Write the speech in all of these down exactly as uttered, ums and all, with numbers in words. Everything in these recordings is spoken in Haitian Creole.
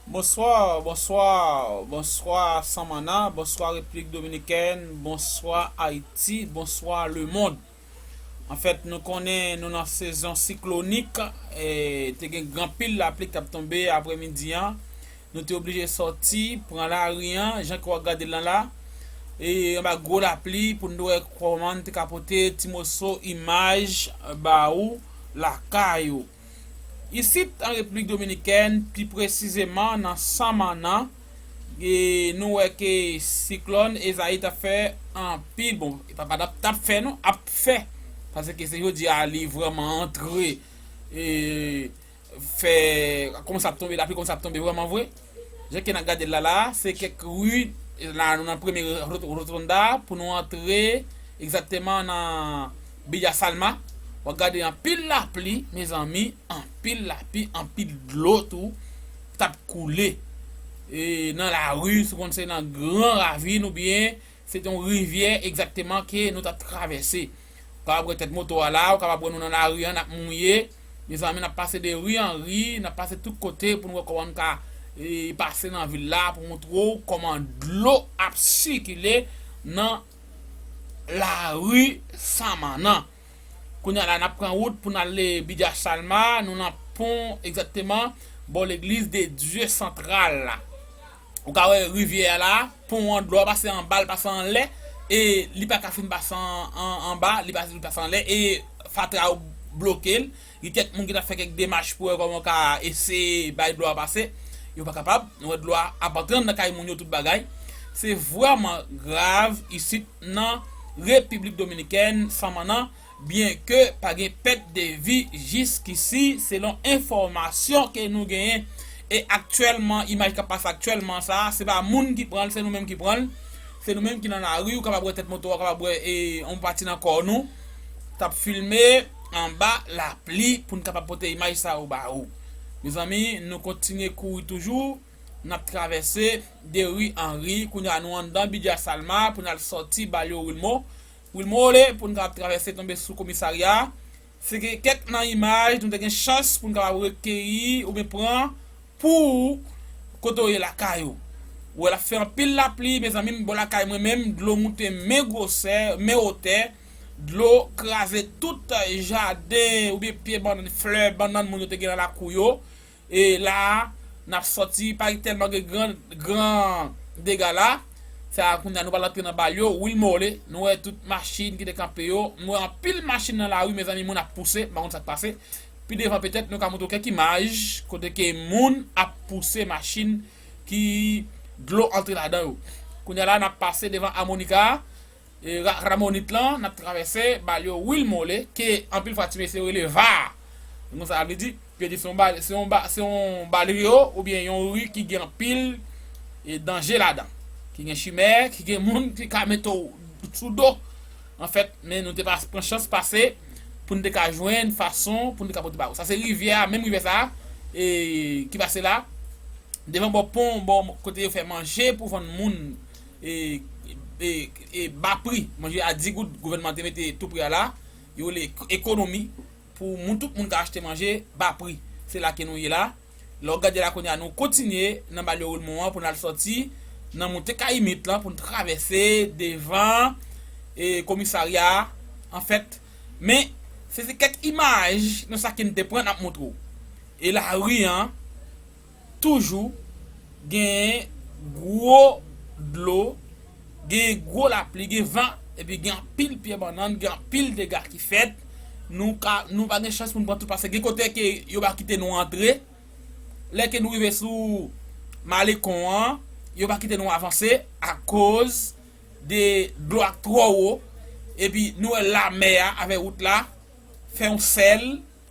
Bonswa, bonswa, bonswa Samana, bonswa Repiblik Dominikèn, bonswa Ayiti, bonswa lemonn. Anfèt, nou konnen nou nan sezon siklonik, e te gen anpil lapli k t ap tonbe aprèmidi an. Nou te oblije sòti, pran lari an, jan ke w ap gade l lan la. E anba gwo lapli, pou n wè kòman n te ka pote ti moso imaj ba ou lakay ou. Isit, an Repiblik Dominikèn, pi presizeman nan Samana, e nou wè ke siklòn Ezayi t ap fè anpil, bon, e pa, pa t ap, t ap fè non, ap fè. Paske se jodi a li vrèman antre, e fè, kòmanse ap tonbe, lapli kòmanse ap tonbe vrèman vre. Jan ke n ap gade l la, la, se kèk ri, la, nou nan premye rot-, rotonda, pou nou antre egzakteman nan Villa Salma. W ap gade anpil lapli, mezanmi, anpil lapli, anpil dlo tou, t ap koule. E nan lari, si w konn se nan gran ravin oubyen se te yon rivyè egzakteman ke nou t ap travèse. Ou kapab wè tèt moto a la, ou kapab wè nou nan lari an, n ap mouye. Mezanmi, n ap pase de ri an ri, n ap pase tout kote pou n wè kòman n ka, e, pase nan vil la, pou montre w kòman dlo ap sikile nan lari Samana. Kounye a la, n ap pran wout pou n ale Bidya Salma, nou nan pon egzakteman bò legliz de Dye Santral la. Ou ka wè rivyè a la, pon an, dlo a pase anba, l pase anlè, e li pa ka fin pase an, an, anba, li pase, li pase anlè, e fatra yo bloke l. Gen kèk moun ki t ap fè kèk demach pou wè kòman yo ka eseye bay dlo a pase. Yo pa kapab. Nou wè dlo a ap antre nan kay moun yo, tout bagay. Se vrèman grav isit nan Repiblik Dominikèn, Samana, byenke pa gen pèt de vi jiskisi, selon enfòmasyon ke nou genyen. E aktyèlman, imaj k ap pase aktyèlman sa a, se pa moun ki pran l, se nou menm ki pran l. Se nou menm ki nan lari, ou kapab wè tèt moto a, ou kapab wè, e, yon pati nan kò nou. T ap filme anba lapli pou n kapab pote imaj sa yo ba ou. Mezanmi, nou kontinye kouri toujou. N ap travèse de ri an ri. Kounye a, nou anndan Bidya Salma pou n al sòti Balyo Wilmo. Wilmo Ole pou n kapab travèse tonbe sou komisarya. Se gen kèk nan imaj nou te gen chans pou n kapab rekeyi oubyen pran pou ou kote w ye lakay ou. Ou wè l ap fè anpil lapli, mezanmi, m bò lakay mwen menm, dlo moute men gwosè, men wotè, dlo kraze tout jaden oubyen pye bannann, flè bannann moun yo te gen nan lakou yo. E la a, n ap sòti, pa tèlman gen gran, gran dega la. Sa a, kounye a, nou pral antre nan Balyo Wilmo Ole. Nou wè tout machin ki te kanpe yo. Nou wè anpil machin nan lari, mezanmi, moun ap pouse, m pa konn sa k pase. Pi devan, petèt, nou ka montre w kèk imaj kote ke moun ap pouse machin ki dlo antre ladan yo. Kounye a la, n ap pase devan Amonika, e, Ra-, Ramonit lan, n ap travèse Balyo Wilmo Ole, ke anpil fwa ti mesye yo rele Va. Ou konn sa sa vle di? Yo di se yon ba-, se yon ba-, se yon balyo oubyen yon ri ki gen anpil, e, danje ladan. Ki gen chimè, ki gen moun ki ka mete w sou do. Anfèt, men nou te pa pran chans pase pou n te ka jwenn fason pou n te ka pote ba ou. Sa se rivyè a, menm rivyè sa a, e, ki pase la, devan bò pon, bò kote yo fè manje pou vann moun, e, e, e ba pri. Manje a dis goud, gouvènman te mete tou pri a la, yo rele ek-, ekonomi pou moun, tout moun ka achte manje ba pri. Se la ke nou ye la. Lè w gade la kounye a, nou kontinye nan Balyo Wilmo an pou n al sòti nan moute Kayimit lan pou n travèse devan, e, komisarya a, anfèt. Men, se, se kèk imaj nan sa ke n te pran n ap montre w. E lari an, toujou gen gwo dlo, gen gwo lapli, gen van, epi gen anpil pye bannann, gen anpil dega ki fèt. Nou ka, nou pa gen chans pou n pran tout, paske gen kote ke yo pa kite nou antre. Lè ke nou rive sou Malekon an, yo pa kite nou avanse akoz de dlo a k twò wo. Epi nou wè lamè a avèk wout la fè yon sèl,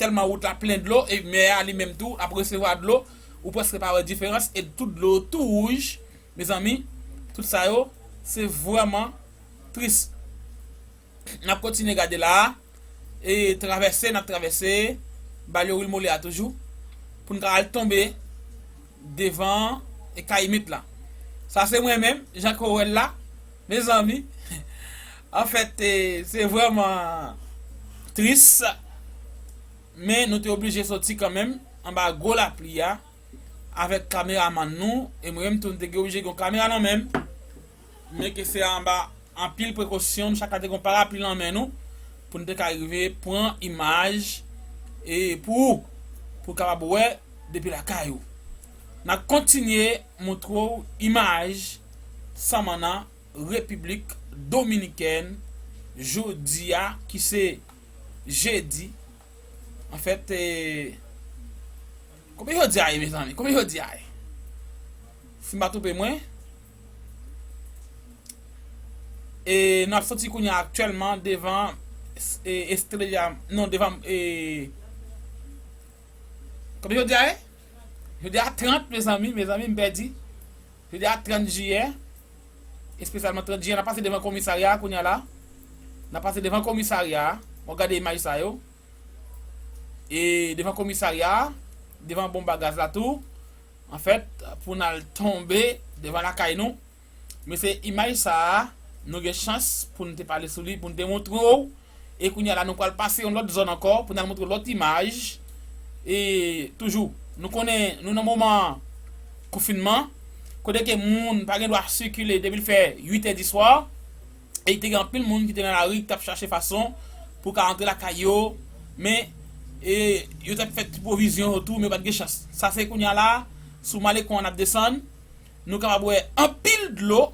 tèlman wout la plen dlo, e mè a li menm tou ap resevwa dlo, ou prèske pa wè diferans, e tout dlo yo tou wouj. Mezanmi, tout sa yo, se vrèman tris. N ap kontinye gade la a, e travèse, n ap travèse Balyo Wilmo Ole a toujou, pou n ka al tonbe devan, e, Kayimit la. Sa se mwen menm, jan ke w wè l la, mezanmi. Anfèt, e, se vrèman tris, men nou te oblije sòti kanmenm anba gwo lapli a. avèk kameramann nou, e mwen menm tou m te gen oblije gen yon kamera nan men m, men ke se anba anpil prekosyon, nou chak la te gen yon parapli nan men nou, pou n te ka rive pran imaj, e pou ou, pou w kapab wè depi lakay ou. N ap kontinye montre w imaj Samanna, Repiblik Dominikèn, jodi a, ki se jedi. Anfèt, e, konbyen jodi a ye, mezanmi? Konbyen jodi a ye? Si m pa twonpe mwen, e, n ap soti kounye a aktyèlman devan, e, Estrella, non, devan, e, konbyen jodi a ye? Jodi a trant, mezanmi, mezanmi, m pèdi. Jodi a trant jiyè, espesyalman trant jiyè, n ap pase devan komisarya a kounye a la. N ap pase devan komisarya a. W ap gade imaj sa yo. E devan komisarya a, devan bonb a gaz la tou. Anfèt, pou n al tonbe devan lakay nou. Men se imaj sa a, nou gen chans pou n te pale sou li, pou n te montre w. E kounye a la, nou pral pase yon lòt zòn ankò pou n al montre lòt imaj. E toujou, nou konnen nou nan moman konfinman, kote ke moun pa gen dwa sikile depi l fè uit è di swa. E te gen anpil moun ki te nan lari, ki t ap chache fason pou ka antre lakay yo. Men, e, yo t ap fè ti pwovizyon yo tou, men yo pa t gen chans. Sa se kounye a la, sou Malecon an n ap desann. Nou kapab wè anpil dlo,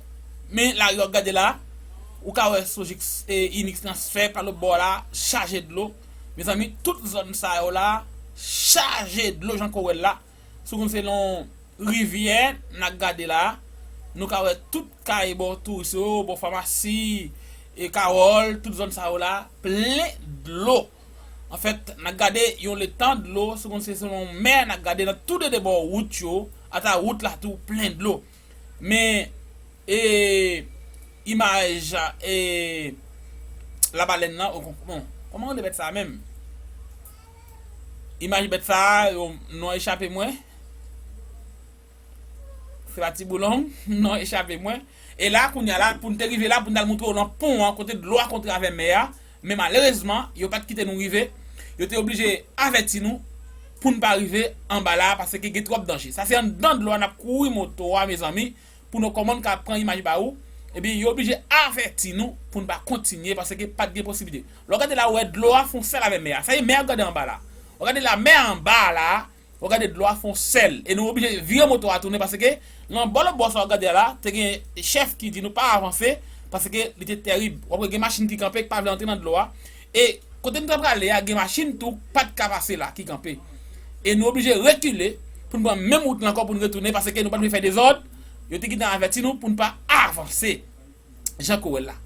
men lari w ap gade la, ou ka wè Sojix, e, Inix Transfè pa lòt bò la, chaje dlo. Mezanmi, tout zòn sa yo la, chaje dlo, jan ke w wè l la. Si w konn se yon rivyè n ap gade la, nou ka wè tout kay bò touris yo, bò famasi, e Kawòl, tout zòn sa yo la, plen dlo. Anfèt, n ap gade yon letan dlo, si w konn se, se yon mè n ap gade nan tou de, de bò wout yo, ata wout la tou plen dlo. Men, e, imaj, e, labalèn nan, o, bon, kòman rele bèt sa a menm? Imaj bèt sa a, yo, non echape mwen. Se pa Tiboulong, non echape mwen. E la, kounye a la, pou n te rive la, pou n t al montre w nan pon an, kote dlo a kontre avè mè a. Men malerezman, yo pa t kite nou rive. Yo te oblije avèti nou pou n pa rive anba la, paske gen twòp danje. Sa se anndan dlo a n ap kouri moto a, mezanmi, pou nou kòman n ka pran imaj ba ou. Ebyen, yo oblije avèti nou pou n pa kontinye, paske pa t gen posiblite. Lè w gade la, ou wè dlo a fè yon sèl avè mè a. Sa e mè a gade anba la. Ou gade la, mè a anba la, w ap gade dlo a fè yon sèl. E nou oblije vire moto a tounen paske nan bò lòt bò sa w ap gade a la, te gen chèf ki di nou pa avanse paske li te tèrib. W ap wè gen machin ki kanpe, ki pa vle antre nan dlo a. E kote nou t ap prale a, gen machin tou pa t ka pase la, ki kanpe. E nou oblije rekile pou n pran menm wout la ankò pou n retounen paske nou pa t vle fè dezòd. Yo te gentan avèti nou pou n pa avanse. Jan ke w wè l la.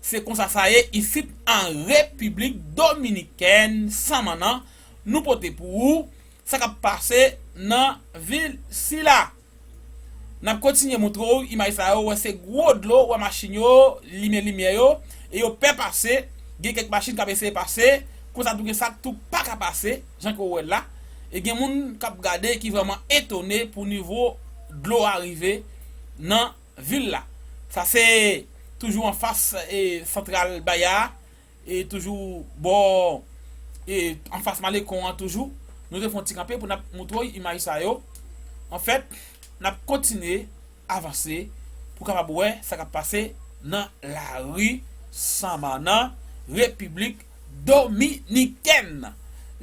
Se konsa sa ye isit an Repiblik Dominikèn, Samanna, nou pote pou ou sa k ap pase nan vil sila. N ap kontinye montre w imaj sa yo, w wè se gwo dlo, w wè machin yo, limyè limyè yo, e yo pè pase, gen kèk machin k ap eseye pase, konsa tou gen sa k tou pa ka pase, jan ke w wè l la. E gen moun k ap gade ki vrèman etone pou nivo dlo a rive nan vil la. Sa se toujou anfas, e, Santral Baya, e toujou bò, e anfas Malecon an toujou. Nou te fè yon ti kanpe pou n ap montre w imaj sa yo. Anfèt, n ap kontinye avanse pou kapab wè sa k ap pase nan lari Samanna, Repiblik Dominikèn.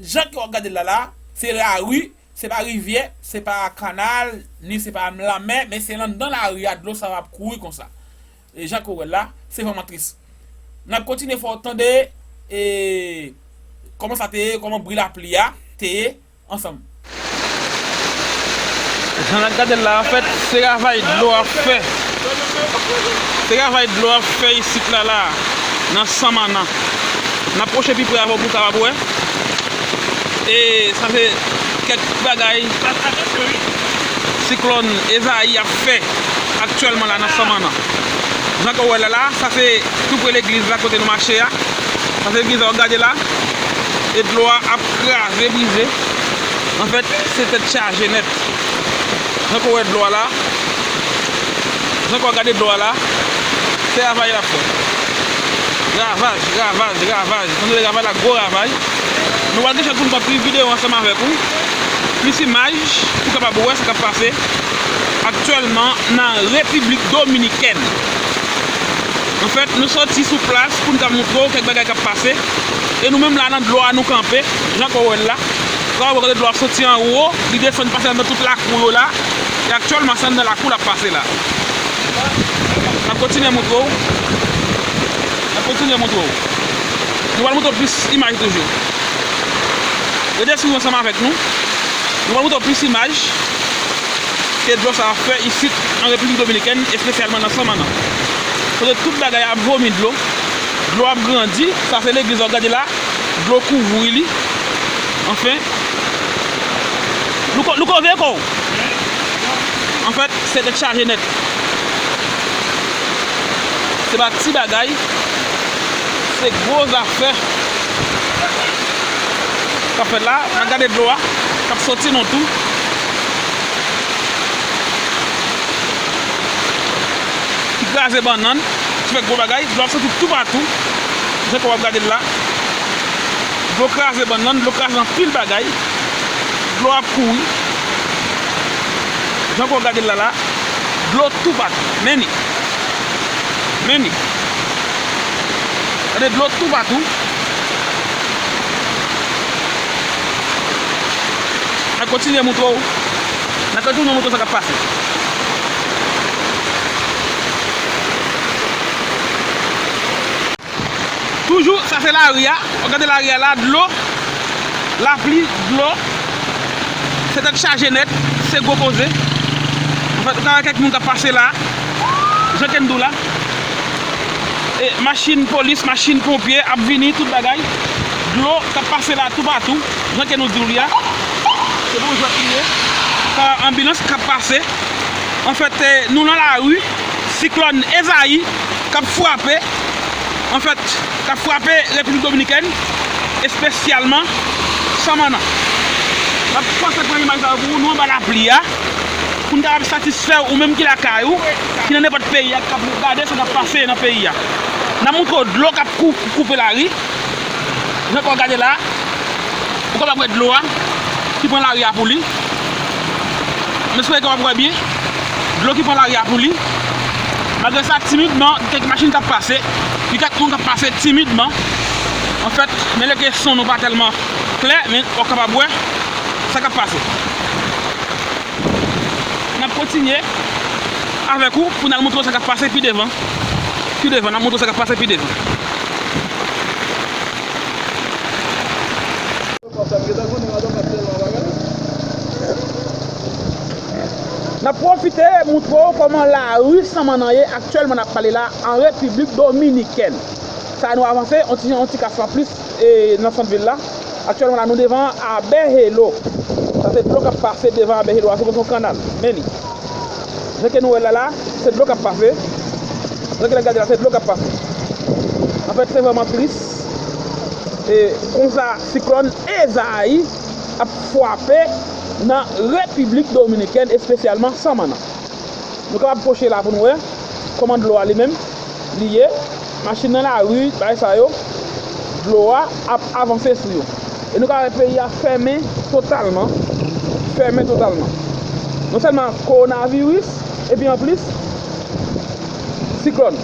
Jan ke w ap gade l la la, se lari, se pa rivyè, se pa kanal, ni se pa lanmè, men se anndan lari a dlo sa yo ap kouri konsa. E jan ke w wè l la, se vrèman tris. N ap kontinye fè w tande, e, kòman sa te ye, kòman bri lapli a te ye ansanm. Jan n ap gade l la, anfèt, se ravaj dlo ap fè. Se ravaj dlo ap fè isit la, la, nan Samanna. N ap pwoche pi pre avè w pou w kapab wè. E sa se kèk bagay siklòn Ezayi ap fè aktyèlman la nan Samanna. Jan ke w wè la la, sa se tou pre legliz la kote nou mache a. Sa se legliz la w ap gade la. E dlo a ap kraze, brize. Anfèt, se tèt chaje nèt. Jan ke w wè dlo a la, jan ke w ap gade dlo a la, se ravaj l ap fè. Ravaj, ravaj, ravaj. Tande ravaj la, gwo ravaj. Nou pral gen chans pou nou pran plis videyo ansanm avèk ou. Plis imaj pou w kapab wè sa k ap pase aktyèlman nan Repiblik Dominikèn. Anfèt, nou soti sou plas pou n ka montre w kèk bagay k ap pase. E nou menm la nan dlo a nou kanpe, jan ke w wè l la. Sa w wè kote dlo a soti anwo, li desann pase anndan tout lakou yo la. E aktyèlman, se anndan lakou l ap pase la. N ap kontinye montre w. N ap kontinye montre w. Nou pral montre w plis imaj toujou. Rete swiv ansanm avèk nou. Nou pral montre w plis imaj ke dlo sa ap fè isit an Repiblik Dominikèn, espesyalman nan Samana. Kote tout bagay ap vomi dlo. Dlo ap grandi. Sa se legliz la, w gade la. Dlo kouvri li. Anfen. Louko, Louko, veye kò w. Anfèt, se tèt chaje nèt. Se pa ti bagay. Se gwo zafè k ap fèt la. N ap gade dlo a k ap soti nan tou. Ki kraze bannann, ki fè gwo bagay. Dlo ap soti toupatou. Jan ke w ap gade l la. Dlo kraze bannann, dlo kraze anpil bagay. Dlo ap kouri. Jan ke w ap gade l la la, dlo toupatou. Men li. Men li. Gade dlo toupatou. N a kontinye montre w. N a kontinye montre w sa k ap pase. Toujou, sa se lari a. W ap gade lari a la, dlo, lapli, dlo. Se tèt chaje nèt, se gwo koze. Anfèt, ou ka wè kèk moun k ap pase la. Jan ke n di w la. E machin polis, machin ponpye ap vini, tout bagay. Dlo k ap pase la toupatou. Jan ke nou di w li a. Se bon jwèt li ye. Ka anbilans k ap pase. Anfèt, e, nou nan lari. Siklòn Ezayi k ap frape, anfèt, k ap frape Repiblik Dominikèn, espesyalman Samana. N ap pase pran imaj sa yo pou ou, nou anba lapli a, pou n kapab satisfè ou menm ki lakay ou, ki nan nenpòt peyi a, k ap gade sa k ap pase nan peyi a. N ap montre w dlo k ap kou-, koupe lari. Jan ke w gade la, ou kapab wè dlo a ki pran lari a pou li. M espere ke w ap wè byen. Dlo ki pran lari a pou li. Malgre sa, timidman, gen kèk machin k ap pase. Gen kèk moun k ap pase timidman. Anfèt, malgre son nou pa tèlman klè, men w ap kapab wè sa k ap pase. N ap kontinye avèk ou pou n al montre w sa k ap pase pi devan. Pi devan, n ap montre w sa k ap pase pi devan. N ap pwofite montre w kòman lari Samana ye aktyèlman n ap pale la an Repiblik Dominikèn. Sa nou avanse, yon ti, yon ti kas anplis, e, nan sant vil la. Aktyèlman la, nou devan Abèhelo. Sa se dlo k ap pase devan Abèhelo a, se konsa yon kannal. Men li. Jan ke nou wè l la la, se dlo k ap pase. Jan ke n ap gade la, se dlo k ap pase. Anfèt, se vrèman tris. E konsa, siklòn Ezayi ap frape nan Repiblik Dominikèn, espesyalman Samana. Nou kapab pwoche la pou nou wè kòman dlo a li menm li ye. Machin nan lari, bagay sa yo, dlo a ap avanse sou yo. E nou ka wè peyi a fèmen totalman. Fèmen totalman. Non sèlman kowonaviris, epi anplis, siklòn.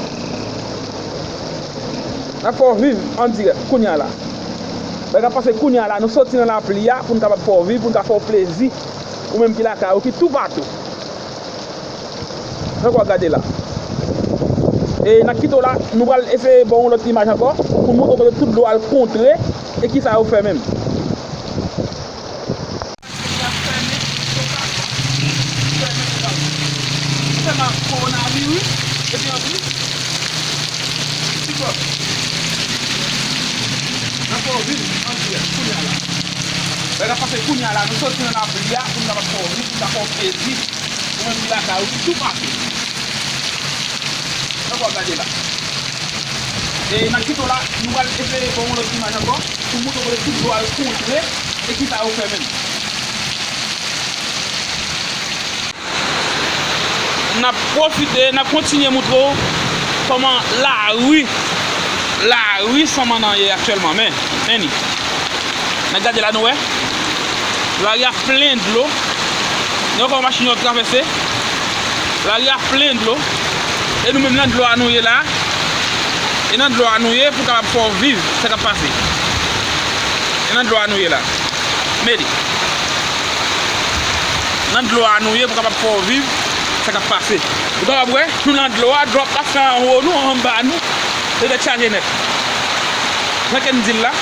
N ap fè w viv an dirèk kounye a la. Bagay k ap pase kounye a la, nou soti nan lapli a pou n kapab fè w viv, pou n ka fè w plezi. Ou menm ki lakay ou, ki toupatou. Jan ke w ap gade la. E n ap kite w la, nou pral eseye ba w yon lòt imaj ankò, pou n montre w kote tout dlo al kontre, e kisa yo fè menm. Peyi a fèmen totalman. Fèmen totalman. Sèlman kowonaviris, epi anplis, siklòn. N ap fè w viv an dirèk kounye a la. Bagay k ap pase kounye a la, nou soti nan lapli a, pou n kapab fè w viv, pou n ka fè w plezi. Ou menm ki lakay ou, ki toupatou. Jan ke w ap gade la. E n ap kite w la, nou pral eseye ba w yon lòt imaj ankò, pou montre w kote tout dlo al kontre, e kisa yo fè menm. N ap pwofite, n ap kontinye montre w kòman lari, lari Samana ye aktyèlman. Men, men li. N ap gade la, nou wè. Lari a plen dlo. Nou wè kòman machin yo ap travèse. Lari a plen dlo. E nou menm nan dlo a nou ye la. E nan dlo a nou ye pou kapab fè w viv sa k ap pase. E nan dlo a nou ye la. Mete. Nan dlo a nou ye pou kapab fè w viv sa k ap pase. Ou kapab wè, nou nan dlo a, dlo ap pase anwo nou, anba nou. Se tèt chaje nèt. Jan ke n di l la,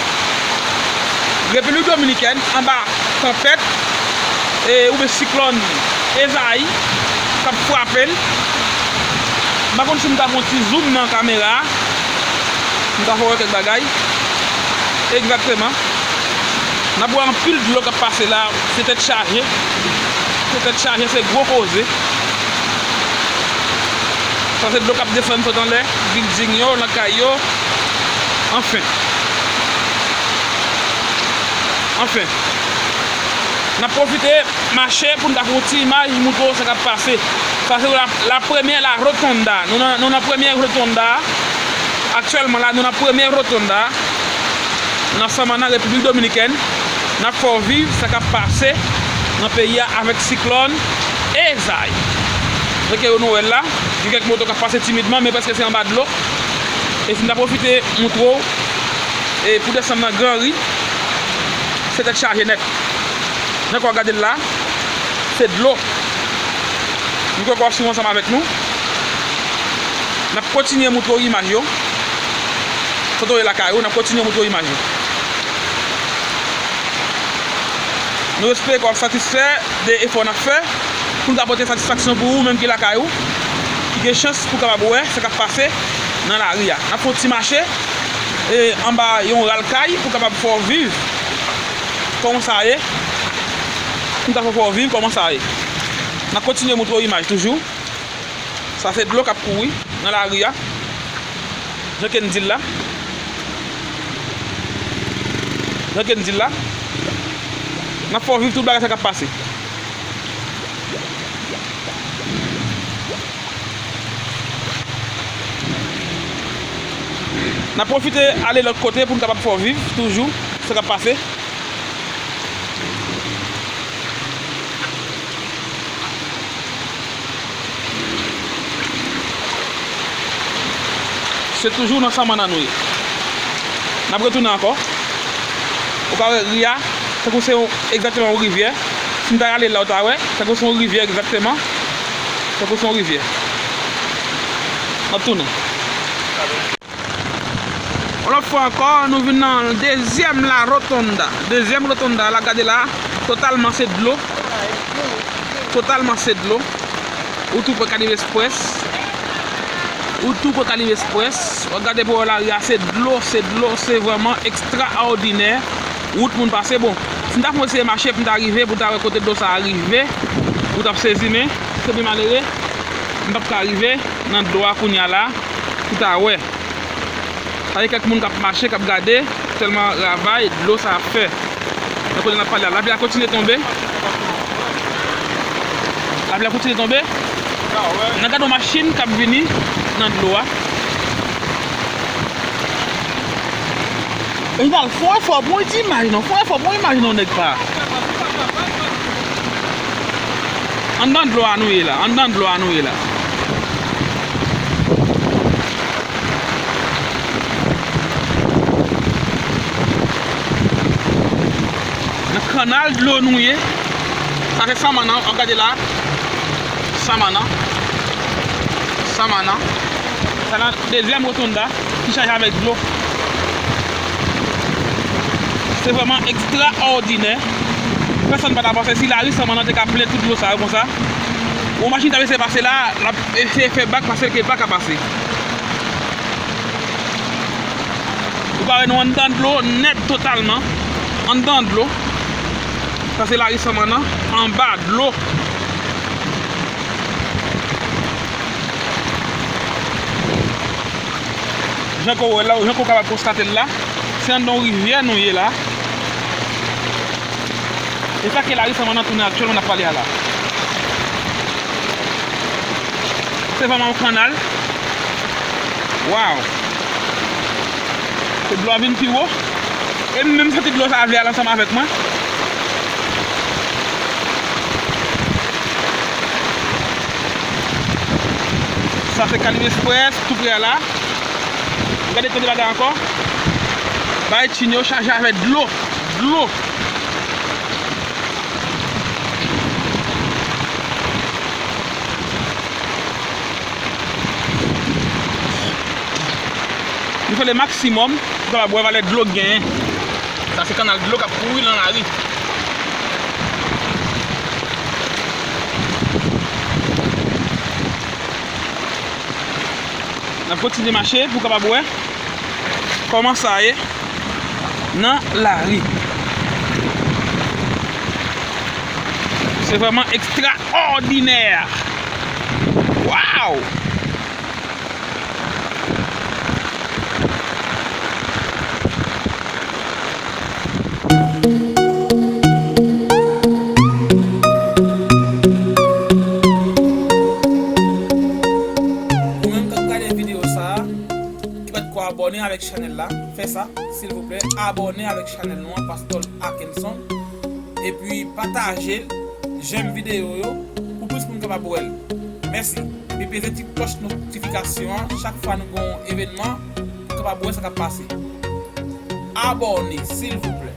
Repiblik Dominikèn anba tanpèt, e, oubyen siklòn Ezayi k ap frape l. M pa konn si m ta fè yon ti zoom nan kamera a. M ta fè w wè kèk bagay. Egzakteman. N ap wè anpil dlo k ap pase la. Se tèt chaje. Se tèt chaje, se gwo koze. Sa se dlo k ap desann sot anlè bilding yo, nan kay yo. Anfen. Anfen. N ap pwofite mache pou n ka fè yon ti imaj, montre w sa k ap pase. Sa se la, la premyè la rotonda. Nou nan, nou nan premyè rotonda a. Aktyèlman la, nou nan premyè rotonda a. Nan Samana, Repiblik Dominikèn. N ap fè w viv sa k ap pase nan peyi a avèk siklòn Ezayi. Jan ke nou wè l la, gen kèk moto k ap pase timidman, men prèske se anba dlo. E si m ta pwofite montre w, e pou desann nan Gran Ri, se tèt chaje nèt. Jan ke w ap gade l la, se dlo. M kwè ke w ap swiv ansanm avèk nou. N ap kontinye montre w imaj yo. Kote w ye lakay ou, n ap kontinye montre w imaj yo. Nou espere ke w ap satisfè de efò n ap fè pou n ka pote satisfaksyon pou ou menm ki lakay ou, ki gen chans pou w kapab wè sa k ap pase nan lari a. N ap fè yon ti mache, e, anba yon ral kay pou kapab fè w viv kòman sa ye. Pou n ka fè w viv kòman sa ye. N ap kontinye montre w imaj toujou. Sa se dlo k ap kouri nan lari a. Jan ke n di l la. Jan ke n di l la. N ap fè w viv tout bagay sa k ap pase. N ap pwofite ale lòt kote pou n kapab fè w viv toujou sa k ap pase. Se toujou nan Samana nou ye. N ap retounen ankò. Ou ka wè ri a, tankou se yon, egzakteman yon rivyè. Si m ta rale la, ou ta wè, tankou se yon rivyè egzakteman. Tankou se yon rivyè. N ap tounen. Yon lòt fwa ankò, nou vin nan dezyèm la rotonda. Dezyèm rotonda la, gade la, totalman se dlo. Totalman se dlo. Ou tou pre Caribe Express. Ou tou pre Caribe Express. W ap gade pou wè lari a, se dlo, se dlo, se vrèman ekstraòdinè. Wout moun pase, bon. Si m ta fon eseye mache pou m ta rive, pou ta wè kote dlo sa a rive, ou t ap sezi, men se byen malere. M p ap ka rive nan dlo a kounye a la, pou ta wè. Sa gen kèk moun k ap mache, k ap gade, tèlman ravay dlo sa ap fè. Nan kote n ap pale a, lapli a kontinye tonbe. Lapli a kontinye tonbe. N ap gade yon machin k ap vini nan dlo a. Reginald, fè yon efò, pran yon ti imaj non, fè yon efò, pran yon imaj non, nèg pa. Anndan dlo a nou ye la, anndan dlo a nou ye la. Nan kannal dlo nou ye. Sa se Samana, w ap gade la. Samana. Samana. Sa nan dezyèm rotonda ki chaje avèk dlo. Se vrèman ekstraòdinè. Pèsonn pa ta panse si lari Samana te ka plen tout dlo sa yo konsa. Yon machin t ap eseye pase la, l ap eseye fè bak pase l ke pa ka pase. Ou ka wè nou anndan dlo nèt totalman. Anndan dlo. Sa se lari Samana, anba dlo. Jan ke w wè la, jan ke w kapab konstate l la, se anndan yon rivyè nou ye la. E sa ke lari Samana tounen aktyèlman n ap pale a la. Se vrèman yon kannal. Waw! Se dlo a vin pi wo. E m menm santi dlo sa a vle al ansanm avèk mwen. Sa se Caribe Express, tou prè a la. Gade tande bagay ankò. Bay tchin yo chaje avèk dlo. Dlo. Nou fè le maksimòm pou kapab wè valè dlo k genyen. Sa se kannal dlo k ap kouri nan lari. N ap kontinye mache pou w kapab wè kòman sa ye nan lari. Se vrèman ekstraòdinè. Wow! Ou menm k ap gade videyo sa a, ki pa t ko abòne avèk chanèl la, fè sa, silvouplè, abòne avèk chanèl nou an, Pastòl Akenson, epi pataje l, jèm videyo yo, pou plis moun kapab wè l. Mèsi. Epi peze ti klòch notifikasyon an, chak fwa nou gen yon evènman, pou kapab wè sa k ap pase. Abòne, silvouplè.